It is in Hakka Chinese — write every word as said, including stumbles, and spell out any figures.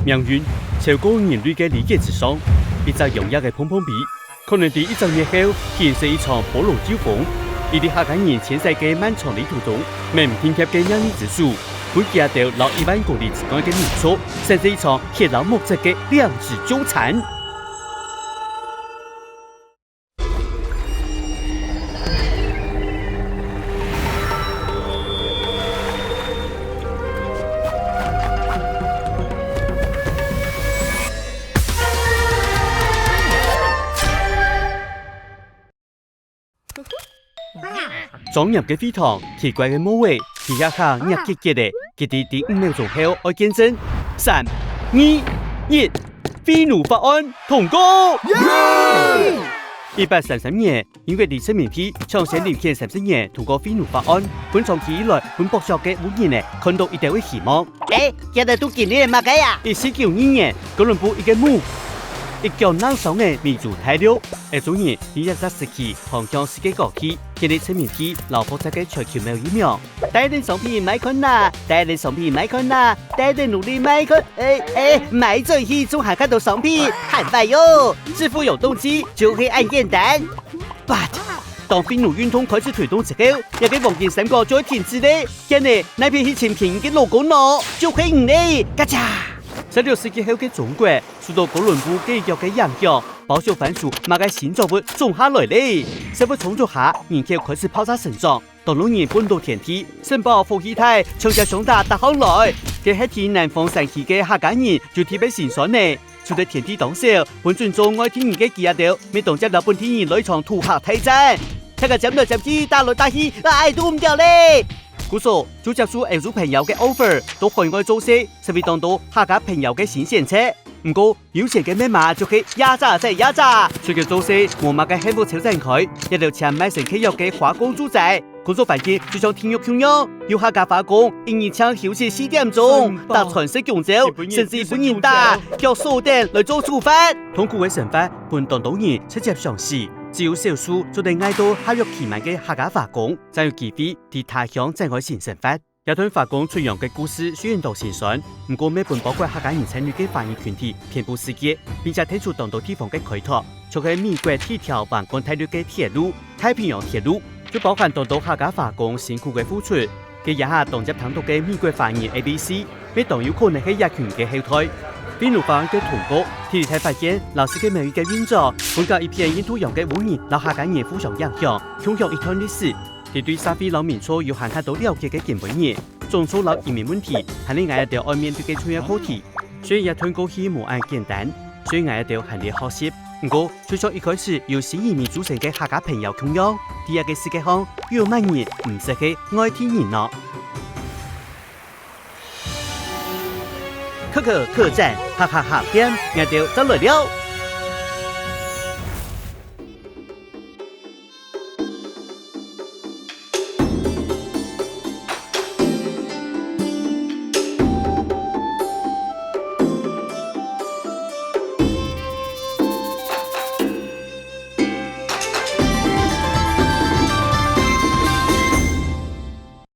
命運超過人類个理解之上，一隻養鴨个碰碰鼻，可能在一隻月後，形成一場波浪糾紛。一粒客家人遷徙个漫長旅途中，無定歇个命運之手，分佢兜摎一萬公里之外个民族，產生一場血流目汁个量子糾纏。 莊嚴个會堂，奇怪个廟仔，地下下熱結結个，佢兜在五秒鐘後愛見證。三、二、一，廢奴法案通過！一八三三年，英國个殖民地搶先領先三十年通過廢奴法案，分長期以來分剝削个烏人仔看到一兜个希望。欸，佢兜在做緊个麼个啊？一七九二年，哥倫布一個目，一腳㧯上个美洲大陸，歐洲人在這隻時期航向世界各地，建立殖民地摎國家个全球貿易網。帶等商品買看啊，帶等商品買看啊，帶等奴隸買看，欸欸，買轉去總還看到商品，還壞喲！致富有動機就係恁簡單。But，當廢奴運動開始推動之後，這個黃金三角就會停止咧。現在哪片去尋便宜个勞工呢？就係你咧！嘎嚓！十六世紀後个中國，受到哥倫布計畫个影響，包小番薯麼个新作物種下來咧。社會衝突下，人口開始爆炸成長。 當多人分到田地，城堡火氣大，搶接相打打上來。該歇在南方山區个客家人就特別心酸呢。除忒田地當少，分轉做外地人个佢兜，乜當接摎本地人來場土客大戰。大家尖來尖去，打來打去，啊，𠊎堵毋著咧！故所，就接受歐洲朋友个offer，到海外做事，成為當多客家朋友个新選擇。毋過， 有錢个密碼就係壓榨再壓榨。出去做事，無麼个幸福超展開，一兜簽賣身契約个花光豬仔，工作環境就像地獄共樣，有客家花工，一日淨休息四點鐘，打餐食工作，甚至分人打，腳鎖等來做處罰。痛苦个生活，分當多人直接想死。只有少數做得挨到合約期滿个客家花工，正有機會在他鄉展開新生活。 這段花工出洋个故事雖然當心酸，毋過乜分包括客家人參與个華人群體遍布世界，並且帶出當多地方个開拓，像係美國第一條橫貫大陸个鐵路——太平洋鐵路，就包含當多客家花工辛苦个付出。該這下當輒聽著个美國華人A B C，乜當有可能係這群人个後代。廢奴法案个通過，第二大發現摎世界貿易个運作，分該一片印度洋个烏人摎客家人互相影響，共享一段歷史。 這對社會摎民族有還較多了解个今晡日，種族摎移民問題，還係𠊎兜愛面對个重要課題。雖然這段過去無恁簡單，雖然𠊎兜還在學習，毋過就像一開始由新移民組成个客家朋友共樣，在這個世界項，又有麼人毋識係外地人呢？可可客棧，哈哈哈店，𠊎兜正來尞！